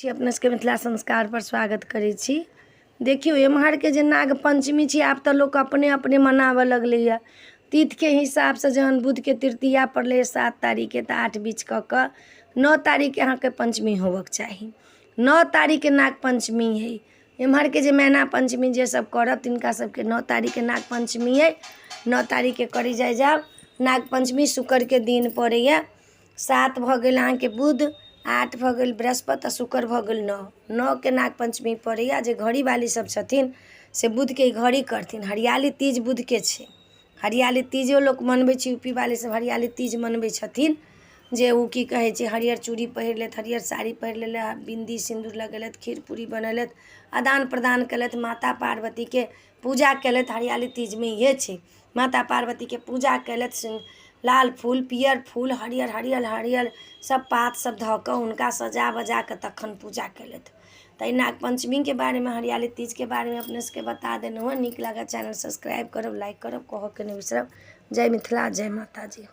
छी अपने सबके मिथिला संस्कारपर स्वागत करै छी। देखियौ, एम्हरके जे नाग पञ्चमी छै, आब तऽ लोक अपने अपने मनाबऽ लगलैए। तिथिके हिसाबसँ जहन बुधके तृतीया पड़लै 7 तारीखके, तऽ 8 बीच कऽ कऽ 9 तारीखके अहाँके पञ्चमी होबऽके चाही। 9 तारीखके नाग पञ्चमी हइ। एम्हरके जे मैना पञ्चमी जे सब करब, तिनका सबके 9 तारीखके नाग पञ्चमी अइ। 9 तारीखके करै जाइ जाउ नाग पञ्चमी। शुक्रके दिन पड़ैए। 7 भऽ गेल अहाँके बुध, 8 भऽ गेल बृहस्पति आ शुक्र भऽ गेल 9। 9के नाग पञ्चमी पड़ैए। जे घड़ीवाली सब छथिन से बुधके घड़ी करथिन। हरियाली तीज बुधके छै। हरियाली तीजो लोक मनबै छै। यूपी वाली सब हरियाली तीज मनबै छथिन, जे ओ की कहै छै, हरियर चूड़ी पहिर लेत, हरियर साड़ी पहिर लेलथि, बिन्दी सिन्दूर लगेलथि, खीर पूरी बनेलथि, आदान प्रदान केलथि, माता पार्वतीके पूजा केलथि। हरियाली तीजमे इहे छै। माता पार्वतीके पूजा केलथि, लाल फूल, पियर फूल, हरियर हरियर हरियर सब पात सब धऽ कऽ हुनका सजा बजा कऽ तखन पूजा केलथि। तऽ नाग पञ्चमीके बारेमे, हरियाली तीजके बारेमे अपने सबके बता देलहुँ हँ। नीक लागल, चैनल सब्सक्राइब करब, लाइक करब, कहऽके नहि बिसरब। जय मिथिला, जय माताजी।